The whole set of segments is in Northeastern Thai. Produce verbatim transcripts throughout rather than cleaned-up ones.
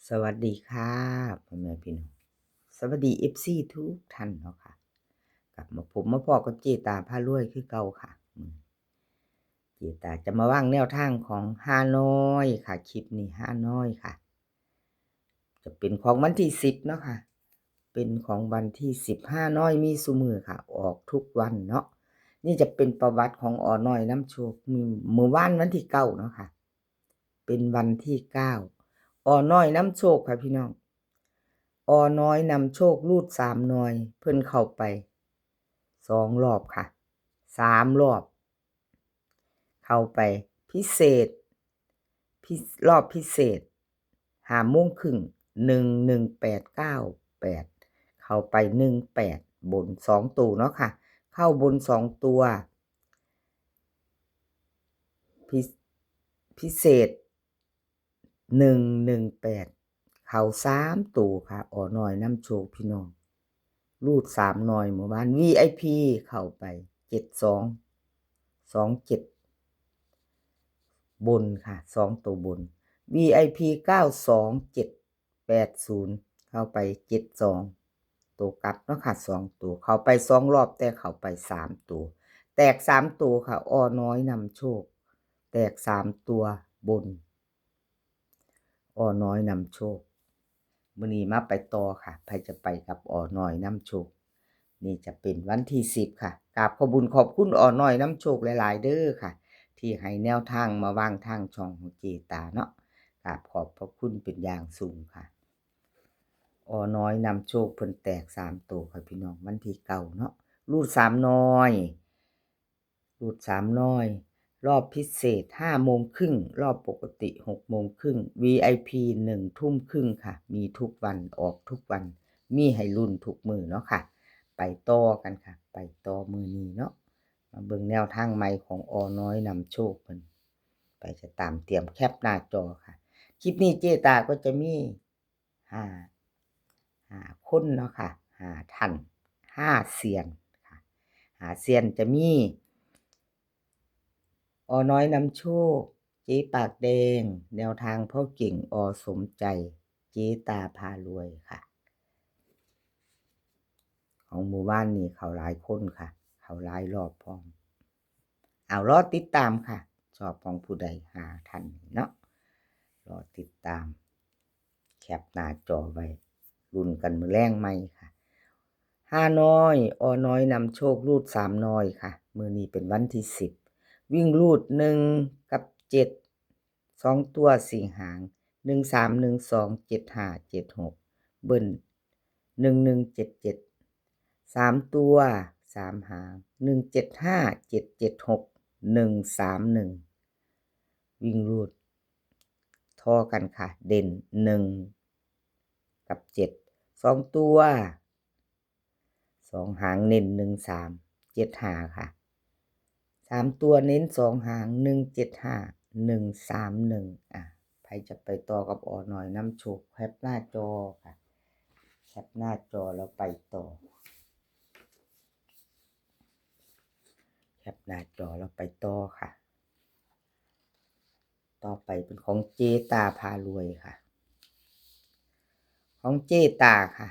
สวัสดีค่ะ พ่อแม่พี่น้อง สวัสดี เอฟซี ทุกท่านเนาะค่ะ กลับมาพบมาพ้อกับเจตาพารวยคือเก่าค่ะ มื้อนี้เจตาจะมาวางแนวทางของฮานอยค่ะ คลิปนี้ฮานอยค่ะ จะเป็นของวันที่สิบเนาะค่ะ เป็นของวันที่สิบ ฮานอยมีซุมื้อค่ะ ออกทุกวันเนาะ นี่จะเป็นประวัติของออน้อยนำโชค มื้อ มื้อวานวันที่เก้าเนาะค่ะ เป็นวันที่เก้า ออน้อยนำโชคค่ะพี่น้อง ออน้อยนำโชครูดสามหน่อย เพิ่นเข้าไปสองรอบค่ะ สามรอบ เข้าไปพิเศษ พิ- รอบพิเศษ ห้าโมงครึ่ง หนึ่งหนึ่งแปดเก้าแปด เข้าไปหนึ่งแปด บนสองตัวเนาะค่ะ เข้าบนสองตัว พิ- พิเศษ หนึ่งหนึ่งแปด เข้าสามตัวค่ะ ออน้อยนำโชคพี่น้อง รูดสามหน่อยเมื่อวาน วีไอพี เข้าไป เจ็ดสอง สองเจ็ด บนค่ะ สองตัวบน วีไอพี เก้าสองเจ็ดแปดศูนย์ เข้าไป เจ็ดสอง ตัวกลับเนาะค่ะ สองตัว เข้าไปสองรอบ แต่เข้าไปสามตัว แตกสามตัวค่ะ ออน้อยนำโชค แตกสามตัวบน ออน้อยนำโชค มื้อนี้มาไปต่อค่ะ ไผจะไปกับออน้อยนำโชค นี่จะเป็นวันที่สิบค่ะ กราบขอบบุญขอบคุณออน้อยนำโชคหลายๆเด้อค่ะ ที่ให้แนวทางมาวางทางช่องของเจตาเนาะ กราบขอบพระคุณเป็นอย่างสูงค่ะ ออน้อยนำโชคเพิ่นแตกสามตัวค่ะพี่น้อง วันที่เก้าเนาะ รูดสามหน่อย รูดสามหน่อย รอบพิเศษห้าโมงครึ่ง รอบปกติหกโมงครึ่ง วีไอพี หนึ่งทุ่มครึ่งค่ะ มีทุกวัน ออกทุกวัน มีให้ลุ้นทุกมื้อเนาะค่ะ ไปต่อกันค่ะ ไปต่อมื้อนี้เนาะ มาเบิ่งแนวทางใหม่ของออน้อยนำโชคเพิ่น ไปจะตามเตรียมแคปหน้าจอค่ะ คลิปนี้เจตาก็จะมี ห้า ห้าคนเนาะค่ะ ห้าท่าน ห้าเซียนค่ะ ห้าเซียนจะมี ออน้อยนำโชค เจ๊ปากแดง แนวทางพ่อเก่ง อสมใจ เจ๊ตาพารวยค่ะ ของหมู่บ้านนี่เขาหลายคนค่ะ เขาหลายรอบพร้อม เอารอติดตามค่ะ ชอบของผู้ใดห้าท่านเนาะ รอติดตาม แคปหน้าจอไว้ ลุ้นกันมื้อแลงใหม่ค่ะ ฮานอย ออน้อยนำโชครูดสามหน่อยค่ะ มื้อนี้เป็นวันที่สิบ วิ่งรูดหนึ่งกับเจ็ด สองตัวสี่หาง หนึ่งสาม หนึ่งสอง เจ็ดห้า เจ็ดหก เบิ้ล หนึ่งหนึ่งเจ็ดเจ็ด สามตัวสามหาง หนึ่งเจ็ดห้า เจ็ดเจ็ดหก หนึ่งสามหนึ่ง วิ่งรูด ท่อกันค่ะ เด่นหนึ่งกับเจ็ด สองตัว สองหางเน้นหนึ่งสาม เจ็ดห้าค่ะ สามตัวเน้นสองหาง หนึ่งเจ็ดห้า หนึ่งสามหนึ่ง อ่ะ ไผจะไปต่อกับออน้อยนำโชค แคปหน้าจอค่ะ แคปหน้าจอแล้วไปต่อ แคปหน้าจอแล้วไปต่อค่ะ ต่อไปเป็นของเจตาพารวยค่ะ ของเจตาค่ะ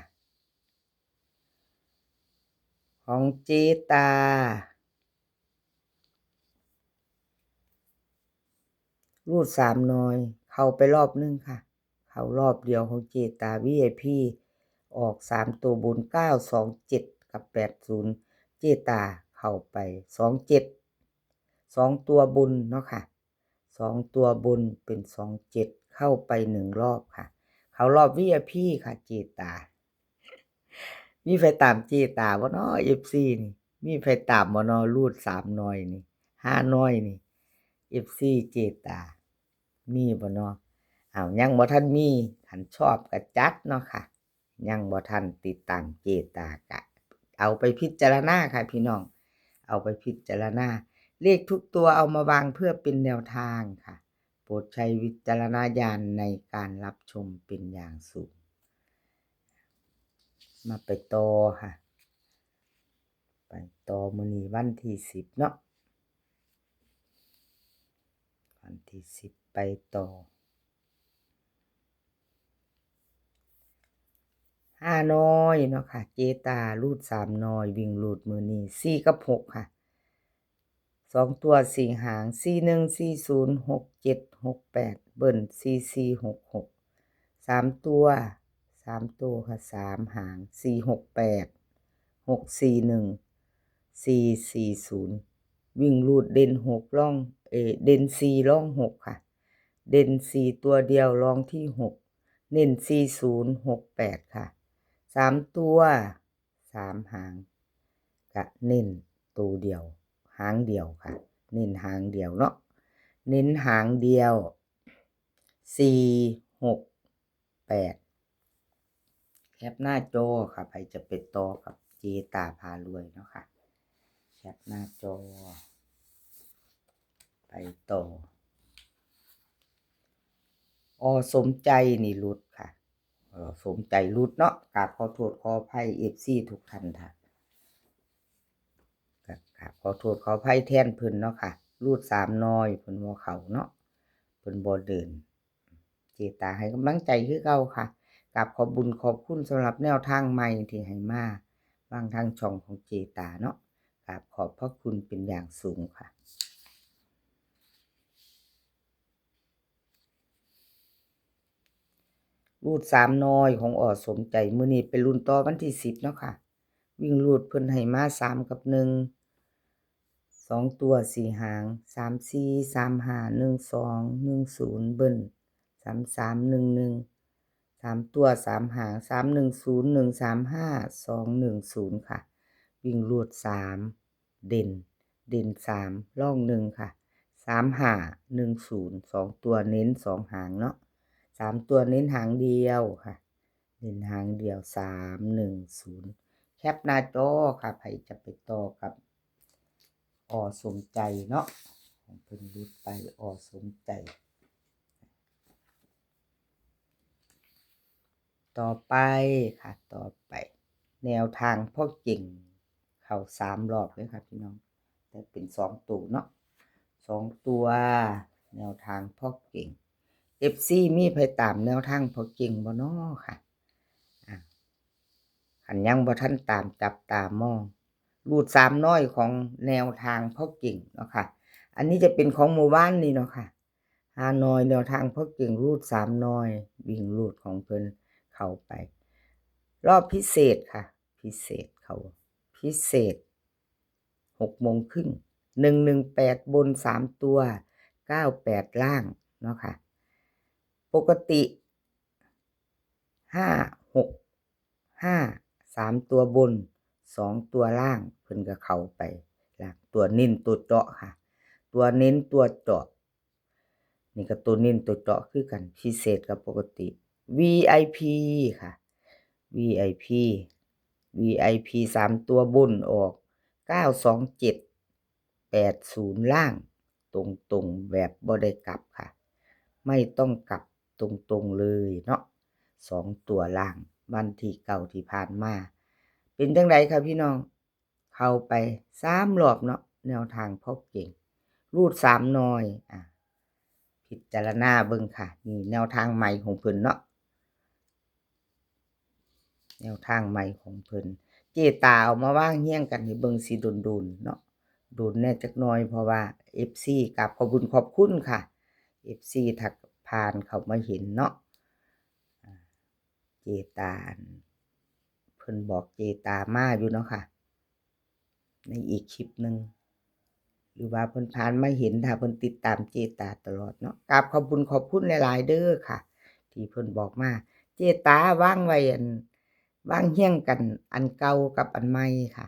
ของเจตา รูดสามหน่อย เข้าไปรอบหนึ่งค่ะ เข้ารอบเดียวของเจตา วีไอพี ออกสามตัวบน เก้าสองเจ็ด กับ แปดศูนย์ เจตาเข้าไป สองเจ็ด สองตัวบนเนาะค่ะ สองตัวบนเป็น สองเจ็ด เข้าไปหนึ่งรอบค่ะ เข้ารอบ วีไอพี ค่ะ เจตา มีไผตามเจตาบ่น้อ เอฟซี นี่ มีไผตามบ่น้อ รูดสามหน่อยนี่ ห้าหน่อยนี่ เอฟซี เจตา มีบ่น้อ อ้าว ยังบ่ทันมี คันชอบก็จัดเนาะค่ะ ยังบ่ทันติดตามเจตากะ เอาไปพิจารณาค่ะพี่น้อง เอาไปพิจารณา เลขทุกตัวเอามาวางเพื่อเป็นแนวทางค่ะ โปรดใช้วิจารณญาณในการรับชมเป็นอย่างสูง มาไปต่อค่ะ ไปต่อมื้อนี้วันที่สิบเนาะ วันที่สิบไปต่อ ห้าน้อยเนาะค่ะ เจตารูดสามน้อย วิ่งรูดมื้อนี้ สี่กับหกค่ะ สองตัวสี่หาง สี่หนึ่ง สี่ศูนย์ หกเจ็ด หกแปด เบิ้ล สี่สี่ หกหก สามตัว สามตัวค่ะ สามหาง สี่หกแปด หกสี่หนึ่ง สี่สี่ศูนย์ วิ่งรูดเด่นหก รอง เอ่อ เด่นสี่ รองหกค่ะ เด่นสี่ตัวเดียว รองที่หก เน้นสี่ศูนย์ หกแปดค่ะ สามตัว สามหาง กะเน้นตัวเดียว หางเดียวค่ะ เน้นหางเดียวเนาะ เน้นหางเดียว สี่หกแปด แคปหน้าจอค่ะ ใครจะไปต่อกับเจตาพารวยเนาะค่ะ แคปหน้าจอ ไปต่อ อ.สมใจนี่หลุดค่ะ อ.สมใจหลุดเนาะ กราบขอโทษขออภัย เอฟซี ทุกท่านค่ะ กราบขอโทษขออภัยแทนเพิ่นเนาะค่ะ รูดสามน้อย เพิ่นบ่เข้าเนาะ เพิ่นบ่เดิน เจตาให้กำลังใจคือเก่าค่ะ กราบขอบบุญขอบคุณสำหรับแนวทางใหม่ที่ให้มา วางทางช่องของเจตาเนาะ กราบขอบพระคุณเป็นอย่างสูงค่ะ รูดสามน้อยของ อ.สมใจ มื้อนี้เป็นรุ่นต่อวันที่สิบเนาะค่ะ วิ่งรูดเพิ่นให้มาสามกับหนึ่ง สองตัวสี่หาง สามสี่ สามห้า หนึ่งสอง หนึ่งศูนย์ เบิ้ล สามสาม หนึ่งหนึ่ง สามตัวสามหาง สามหนึ่งศูนย์ หนึ่งสามห้า สองหนึ่งศูนย์ค่ะ วิ่งรูดสาม เด่น เด่นสาม รองหนึ่งค่ะ สามห้า หนึ่งศูนย์ สองตัวเน้นสองหางเนาะ สามตัวเน้นหางเดียวค่ะ เน้นหางเดียว สามหนึ่งศูนย์ แคปหน้าจอค่ะ ใครจะไปต่อกับ อ.สมใจเนาะ ของเพิ่นหลุดไป อ.สมใจ ต่อไปค่ะ ต่อไป แนวทางพ่อเก่ง เข้าสามรอบเลยค่ะพี่น้อง แต่เป็นสองตัวเนาะ สองตัว แนวทางพ่อเก่ง เอฟซี มีไผตามแนวทางพ่อเก่งบ่น้อค่ะ อ่ะ คันยังบ่ทันตาม จับตามอง รูดสามน้อยของแนวทางพ่อเก่งเนาะค่ะ อันนี้จะเป็นของหมู่บ้านนี่เนาะค่ะ ห้าน้อยแนวทางพ่อเก่งรูดสามน้อย วิ่งรูดของเพิ่นเข้าไป รอบพิเศษค่ะ พิเศษเขา พิเศษ หกโมงครึ่ง หนึ่งหนึ่งแปด บนสามตัว เก้าแปด ล่างเนาะค่ะ ปกติ ห้าหกห้า สามตัวบน สองตัวล่าง เพิ่นก็เข้าไปล่าง ตัวเน้นตัวเจาะค่ะ ตัวเน้นตัวเจาะ นี่ก็ตัวเน้นตัวเจาะคือกัน พิเศษกับปกติ วีไอพี ค่ะ วีไอพี วีไอพี สามตัวบนออก เก้าสองเจ็ด แปดศูนย์ ล่าง ตรงๆ แบบบ่ได้กลับค่ะ ไม่ต้องกลับตรงๆ เลยเนาะ สองตัวล่าง วันที่เก้าที่ผ่านมา เป็นจั่งใดคะพี่น้อง เข้าไปสามรอบเนาะ แนวทางพ่อเก่ง รูดสามน้อย อ่ะ พิจารณาเบิ่งค่ะ นี่แนวทางใหม่ของเพิ่นเนาะ แนวทางใหม่ของเพิ่น เจตาเอามาวางเรียงกันให้เบิ่งสิโดนๆ เนาะ โดนแน่จักหน่อย เพราะว่า เอฟซี กราบขอบบุญขอบคุณค่ะ เอฟซี ทักผ่านเข้ามาเห็นเนาะ อ่า เจตา เพิ่นบอกเจตามาอยู่เนาะค่ะ ในอีกคลิปหนึ่ง หรือว่าเพิ่นผ่านมาเห็น ถ้าเพิ่นติดตามเจตาตลอดเนาะ กราบขอบบุญขอบคุณหลายๆ เด้อค่ะ ที่เพิ่นบอกมา เจตาวางไว้อัน วางเรียงกันอันเก่ากับอันใหม่ค่ะ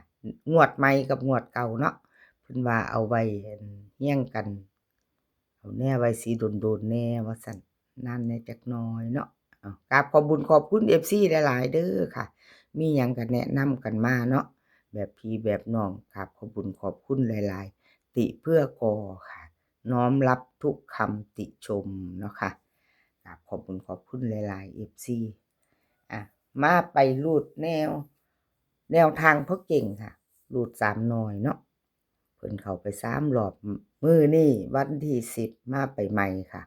งวดใหม่กับงวดเก่าเนาะ เพิ่นว่าเอาไว้อันเรียงกัน เอาแน่ไว้สิโดนๆ แน่ว่าซั่น นานแน่จักหน่อยเนาะ เอา กราบขอบบุญขอบคุณ เอฟซี หลายๆ เด้อค่ะ มีหยังก็แนะนำกันมาเนาะ แบบพี่แบบน้อง กราบขอบบุญขอบคุณหลายๆ ติเพื่อก่อค่ะ น้อมรับทุกคำติชมเนาะค่ะ กราบขอบบุญขอบคุณหลายๆ เอฟซี อ่ะ มาไปรูดแนว แนวทางพ่อเก่งค่ะ รูดสามน้อยเนาะ เพิ่นเข้าไปสามรอบ มื้อนี้วันที่สิบ มาไปใหม่ค่ะ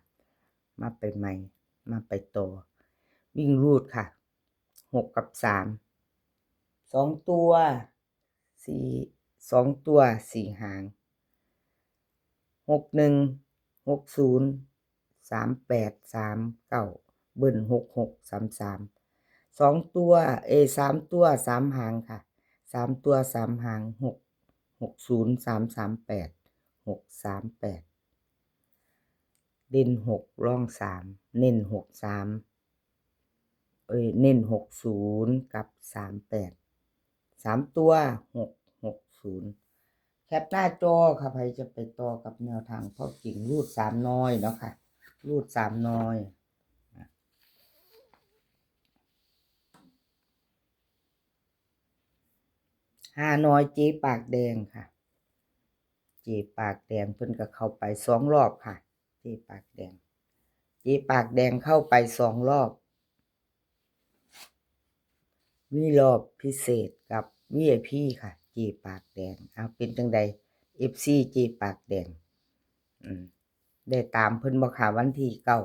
มาไปใหม่ มาไปต่อ วิ่งรูดค่ะ หกกับสาม สองตัว สี่ สองตัวสี่หาง หกหนึ่ง หกศูนย์ สามแปด สามเก้า เบิ้ล หกหก สามสาม สองตัว เอ สามตัวสามหางค่ะ สามตัวสามหาง หก หกศูนย์ สามสามแปด หกสามแปด เด่นหก รองสาม เน้นหกสาม เอ้ย เน้นหกศูนย์กับสามแปด สามตัว หกหกศูนย์ แคปหน้าจอค่ะ ใครจะไปต่อกับแนวทางพ่อกิ่ง รูดสามน้อยเนาะค่ะ รูดสามน้อย ห้าน้อยเจ๊ปากแดงค่ะ เจ๊ปากแดงเพิ่นก็เข้าไปสองรอบค่ะ เจ๊ปากแดง เจ๊ปากแดงเข้าไปสองรอบ มีรอบพิเศษกับ วี ไอ พี ค่ะ เจ๊ปากแดง เอาเป็นจังใด เอฟซี เจ๊ปากแดง อืม ได้ตามเพิ่นบ่ค่ะ วันที่เก้า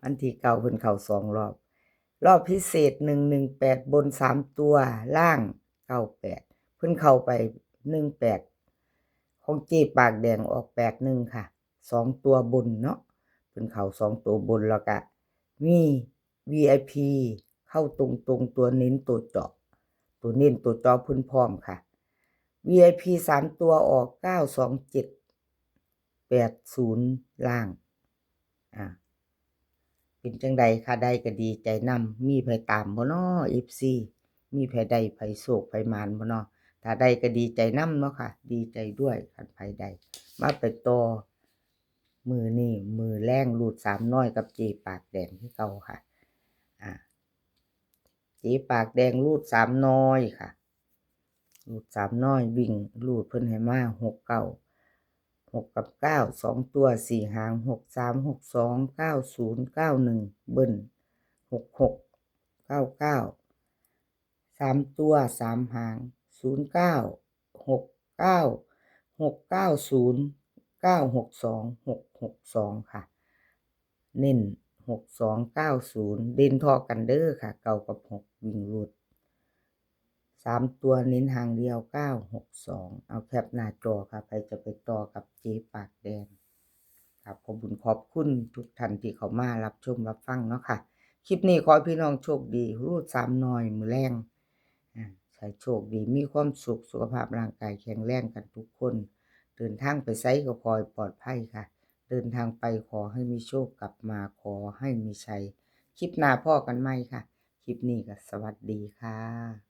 วันที่เก้าเพิ่นเข้าสองรอบ รอบพิเศษ หนึ่งหนึ่งแปด บนสามตัว ล่าง เก้าแปด เพิ่นเข้าไป หนึ่งแปด ของเจ๊ปากแดงออก แปดหนึ่ง ค่ะ สองตัวบนเนาะ เพิ่นเข้าสองตัวบน แล้วก็มี วี ไอ พี เข้าตรงๆ ตัวเน้นตัวเจาะ ตัวเน้นตัวเจาะเพิ่นพร้อมค่ะ วี ไอ พี สามตัวออก เก้าสองเจ็ด แปดศูนย์ ล่าง อ่า เป็นจังใดคะ ได้ก็ดีใจนำ มีไผตามบ่น้อ เอฟซี มีไผได้ไผโชคไผหมานบ่น้อ ถ้าได้ก็ดีใจนำเนาะค่ะ ดีใจด้วย คันไผได้ มาไปต่อ มื้อนี้มื้อแลง รูดสามน้อยกับเจ๊ปากแดงคือเก่าค่ะ อ่า เจ๊ปากแดงรูดสามน้อยค่ะ รูดสามน้อย วิ่งรูดเพิ่นให้มา หกเก้า หกกับเก้า สองตัวสี่หาง หกสาม หกสอง เก้าศูนย์ เก้าหนึ่ง เบิ้ล หกหก เก้าเก้า สามตัวสามหาง ศูนย์เก้า หกเก้า หกเก้าศูนย์ เก้าหกสอง หกหกสอง ค่ะ เน้น หกสอง เก้าศูนย์ เด่นเท่ากันเด้อค่ะ เก้ากับหก วิ่งรูด สามตัวเน้นหางเดียว เก้าหกสอง เอาแคปหน้าจอค่ะ ใครจะไปต่อกับเจ๊ปากแดง ครับ ขอบคุณขอบคุณทุกท่านที่เข้ามารับชมรับฟังเนาะค่ะ คลิปนี้ขอให้พี่น้องโชคดี รูดสามน้อยมื้อแลง อ่า ใช้โชคดี มีความสุข สุขภาพร่างกายแข็งแรงกันทุกคน เดินทางไปไสก็ขอให้ปลอดภัยค่ะ เดินทางไปขอให้มีโชค กลับมาขอให้มีชัย คลิปหน้าพ้อกันใหม่ค่ะ คลิปนี้ก็สวัสดีค่ะ